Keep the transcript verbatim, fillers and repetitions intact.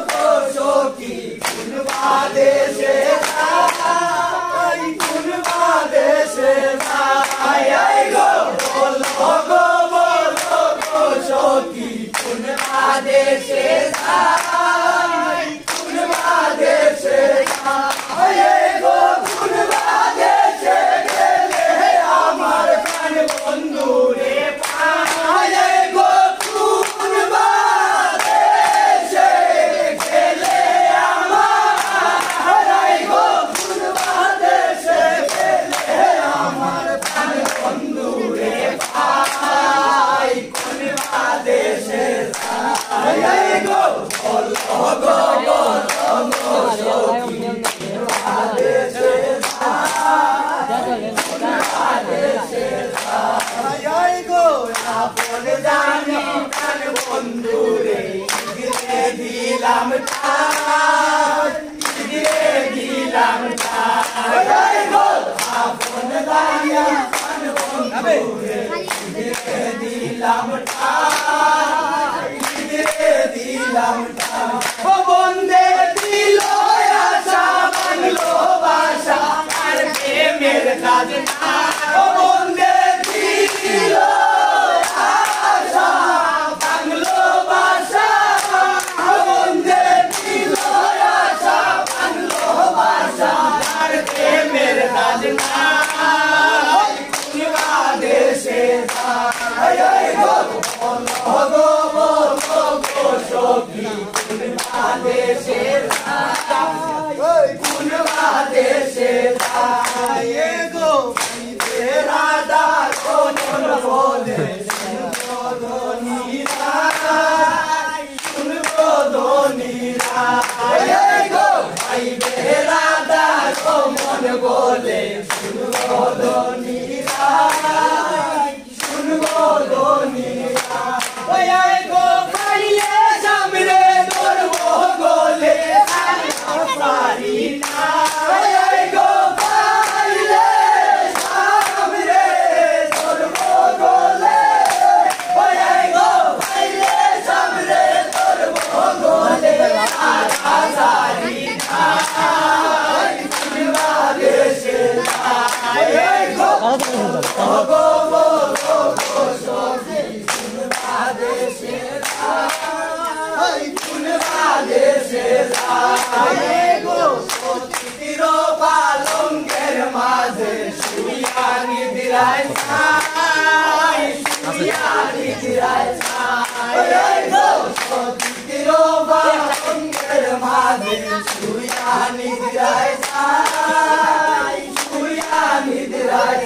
গো সখী, কোন বাদেশে যাই, কোন বাদেশে যাই, আই গো, বলো গো, বলো গো সখী, কোন বাদেশে যাই, কোন বাদেশে যাই, আই গো, কোন বাদেশে গেলে আমার প্রাণ বন্ধুরে পাই, আই গো, কোন বাদেশে গেলে আমার, আই গো, কোন বাদেশে গেলে আমার প্রাণ বন্ধুরে পাই, কোন বাদেশে যাই, আই গো, বলো গো, বলো গো সখী, কোন বাদেশে যাই, কোন বাদেশে যাই, আই গো, আপন জানি প্রাণ বন্ধুরে, ঈদরে দিলাম ঠাঁই, ঈদরে দিলাম ঠাঁই, আই গো, আপন জানি প্রাণ বন্ধুরে, ঈদরে দিলাম ঠাঁই, ঈদরে দিলাম ঠাঁই। ও বন্দে দিল আশা, ভাঙলো বাসা, আর প্রেমের খাজনা। ও বন্দে দিল আশা, ভাঙলো বাসা। ও বন্দে দিল আশা, ভাঙলো বাসা, আর প্রেমের খাজনা। কোন বাদেশে যাই, আই গো, বলো গো, বলো গো সখী, কোন বাদেশে যাই, কোন বাদেশে যাই, আই গো, বেরাদার ও মন বলে, শুনবো ধনী রায়, শুনবো ধনী রায়, আই গো, ভাই বেরাদার ও মন বলে, শুনবো ধনী রায়, শুনবো ধনী রায়। ওই আই গো পাইলে সামনে ধরবো গলে, আর পারি না। ওই আই গো পাইলে সামনে ধরবো গলে, ওই আই গো পাইলে সামনে ধরবো গলে, আর পারি না। বাংলাদেশে যাই, ওগো, ওগো, ওগো, সখী, কোন বাদেশে যাই, কোন বাদেশে যাই, ওগো, সতীর পালঙ্কের মাঝে শুইয়া নিদ্রায় যাই, শুইয়া নিদ্রায় যাই, ওগো, সতীর পালঙ্কের মাঝে শুইয়া নিদ্রায় যাই, শুইয়া নিদ্রায়